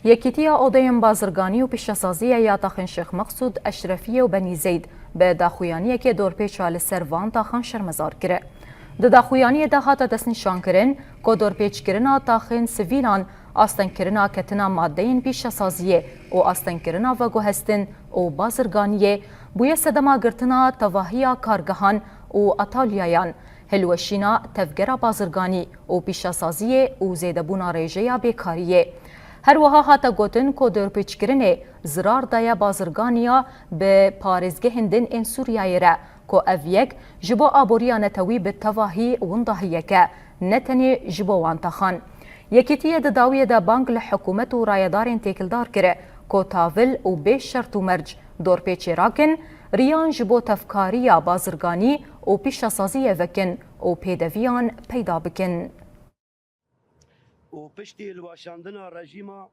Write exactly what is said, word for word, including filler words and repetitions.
Yekîtiya Odeyên Bazirganî û Pîşesaziyê ya Taxên Şêx Meqsûd, Eşrefiyê û Benî Zeyd bi daxuyaniyekê dorpêça li ser van taxan şermezar kir. Di daxuyaniyê de hate destnîşankirin ku dorpêçkirina taxên sivîlan, astengkirina ketina madeyên pîşesaziyê û astengkirina veguhestin û bazirganiyê bûye sedema girtina tevahiya kargehan û atalyayan, hilweşîna tevgera bazirganî û pîşesaziyê û zêdebûna rêjeya bêkariyê. Her wiha hate gotin ku dorpêçkirinê zirar daye bazirganiya bi parêzgehên din ên Sûriyeyê re, ku ev yek ji bo aboriya netewî bi tevahî windahiyek e, ne tenê ji bo wan taxan. Yekîtiyê di dawiyê de bang li hikûmet û rayedarên têkildar kir ku tavil û bê şert û merc dorpêçê rakin, riyan ji bo tevkariya bazirganî û pîşesaziyê vekin û pêdeviyan peyda bikin. Û piştî hilweşandina rejîma